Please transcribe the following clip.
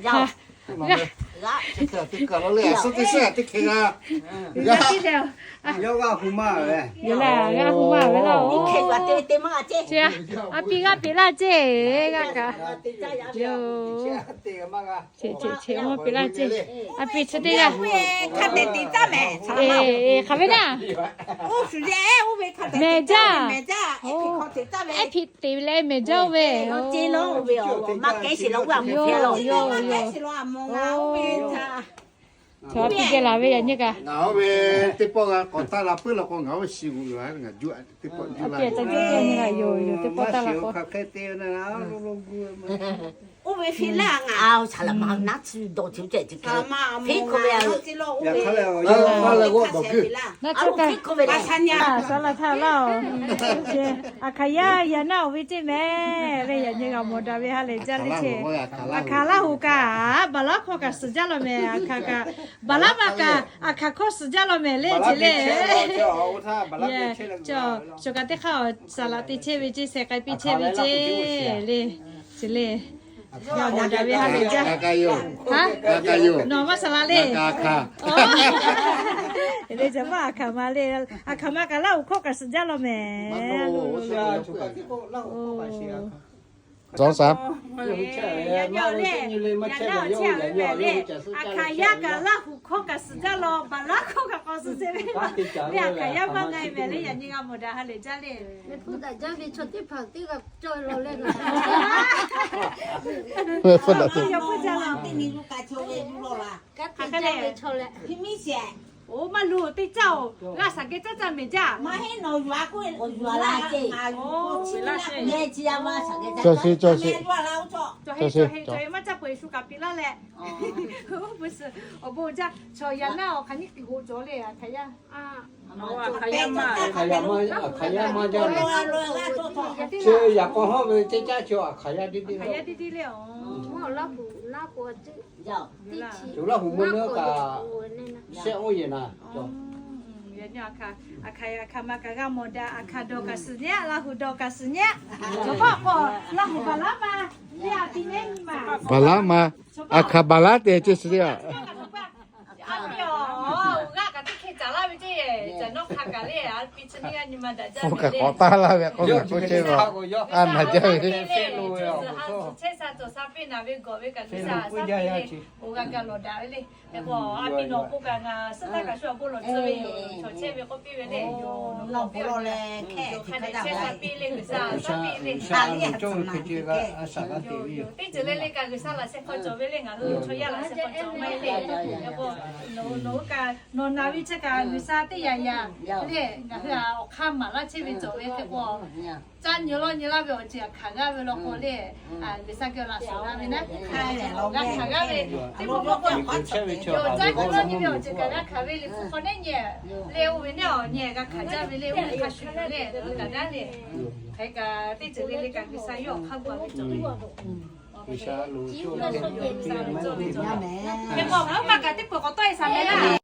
G'aˇ, g'aˇ teˇ hkeh g'aˇ, g'aˇ hu maˇ ve laˇ. A piˇ g'aˇ peꞈ laˇ ceˇ, g'aˇ kaꞈ yoˬ. Che che che, maˇ peꞈ laˇ ceˇ. A piˇ chi teˇ g'aˇ. Hk'aˬ ve naˇ. Mehˬ jaˇ. Ehˉ hpiꞈ te leh mehˬ jaˇ oˇ ve. Yoˬ yoˬ yoˬ. Chaw a piˇ geh laˬ ve yaꞈ nyi kaꞈ. Ngaˬ oˇ ve teˇ pawˆ g'a k'awꞈ taˇ la puiˉ law k'o, ngaˬ oˇ ve shi g'uꞈ yoˬ, ngaˬ juˇ teˇ pawˆ juˇ la. Yoˬ yoˬ, teˇ pawˆ taˇ la k'o. Oˇ ve hk'e laˇ ngaˬ a shaˍ laꞈ ma naˉ tcuh dawˬ chi ceh chi hk'e. Hk'e k'oˆ ve, naˉ tcuh kaꞈ, shaˍ laꞈ htaˇ laˇ-oˬ. A hkaˍ yaˇ yaꞈ naˆ-oˬ ve ceˇ mehˍ le, yaꞈ nyi g'a mawˬ daꞈ ve ha lehˬ jaˇ le ceˇ. A hkaˍ Laˇhuˍ kaꞈ, Baˍlaˉ hkawˇ kaꞈ suhˍ jaˇ law mehˍ, a hkaˍ kaꞈ, Baˍlaˉmaꞈ kaꞈ a hkaˍ hkawˇ suhˍ jaˇ law mehˍ le ceˇ le. Chaw kaꞈ teˇ hk'aˇ shaˍ laꞈ te chehˇ ve ceˇ, sheh k'ai piˇ chehˇ ve ceˇ le, ceˇ le. G'a mawˬ daꞈ ve ha lehˬ jaˇ. Nawˬ maˇ shaˍ laꞈ le. Eˬ le, ca maˇ a hkaˍ ma le, a hkaˍ ma kaꞈ Laˇhuˍ hkawˇ kaꞈ suhˍ jaˇ law mehˍ. Yaꞈ nyi le, yaꞈ nyi awˬ chehˇ a mehˍ le. A hkaˍ yaˇ kaꞈ Laˇhuˍ hkawˇ kaꞈ suhˍ jaˇ law, Baˍlaˉ hkawˇ kaꞈ k'awꞈ suhˍ chehˇ ve le. A hkaˍ yaˇ maˇ na e mehˍ le, yaꞈ nyi g'a mawˬ daꞈ ha lehˬ jaˇ le. Oˇ maˇ luˬ teˇ caˇ-oˬ, g'a shaˍ geh caˇ caˇ mehˍ jaˇ. Maˇ heˆ nawˬ yuˬ a k'oˆ ve awˬ yuˬ a laˇ ceˇ. Cawˬ sheˍ, cawˬ sheˍ. Cawˬ heˆ, cawˬ heˆ, cawˬ heˆ, maˇ caˇ peuˬ, Yeˍsuˆ kaꞈ piˇ laˇ leh. Awˬ bon jaˇ, chaw yaꞈ naˆ awˬ hk'aˬ nyi kiˬ g'oꞈ cawˬ le, a hkaˍ yaˇ. A hkaˍ yaˇ maˇ, a hkaˍ yaˇ maˇ jaˇ. Chi yaꞈ k'aw hawˉ ve teˇ caˇ chi a hkaˍ yaˇ deˇ deˇ le. Laˇ hu mvuhˇ naw kaꞈ shehˆ oˇ yeˬ na. A hkaˍ, a hkaˍ ma kaꞈ g'a mawˬ daꞈ, a hkaˍ dawˬ kaꞈ suhˍ nyi, Laˇ hu dawˬ kaꞈ suhˍ nyi. Chaw hk'aw k'o, Laˇ hu Baˍlaˉmaꞈ, Baˍlaˉmaꞈ, a hkaˍ Baˍlaˉ te ceˇ suhˍ le. A piˇ-oˬ, g'aˇ kaꞈ teˇ hkeh caˍ laˇ ve ceˇ, caˍ nawˇ hk'a kaꞈ le, a piˇ chi teˇ g'aˇ nyi ma daꞈ jaˇ ve le. K'awꞈ taˇ laˇ ve k'oˆ kaꞈ k'oˆ chehˇ ve, a naˬ jaˇ ve. Chehˇ sha cawˬ sha piˇ naˬ ve gawˬ ve kaꞈ G'uiˬsha shaˉ piˇ le, awˬ g'a kaꞈ lawˬ daꞈ ve le. Hk'e k'o a piˇ nawˬ k'oˆ kaꞈ ngaˬ suhˉ htaˇ kaꞈ shu awˬ bon lawˬ tcuh ve yoˬ. Chaw chehˇ ve k'oˆ piˇ ve le, yoˬ, nawˬ piˇ leh, yoˬ hk'a dehꞈ chehˇ sha piˇ le, G'uiˬsha shaˉ piˇ le. Teˇ ceuˬ le le kaꞈ G'uiˬsha laꞈ sheh hk'aw cawˬ ve le, ngaˬ hui chaw yaˇ laꞈ sheh hk'aw cawˬ maˇ heˆ le. Hk'e k'o nawˬ hui kaꞈ nawˬ naˬ ve chi kaꞈ G'uiˬsha teˇ yanˇ yanˇ le, ngaˬ hui a awˬ hk'aˇ maˍ laˇ chehˇ ve cawˬ ve hk'e k'o, caˇ nyi lawˇ nyi laˇ ve awˬ ceuˬ a hkanˍ g'aˇ ve law k'o le, G'uiˬsha geh laꞈ shawˍ g'a ve naˉ, g'a hkanˍ g'aˇ ve, teˇ pawˆ pawˆ k'o, caˇ nyi lawˇ nyi ve awˬ ceuˬ kaꞈ g'a hkanˍ ve liꞈ hpu hk'aw neˉ nyi le, oˇ ve neˉ awˬ nyi g'a hkanˍ jaˇ ve le, oˇ ve hk'a shuˍ le, kaꞈ daꞈ le. Hk'e kaꞈ teˇ ceuˬ le le kaꞈ G'uiˬsha yawˇ awˬ hk'aˇ gu ve cawˬ ve. Hk'e k'o ngaˬ hui maˇ kaꞈ teˇ peuˬ k'awꞈ tawˆ e shaˍ mehˍ laˇ.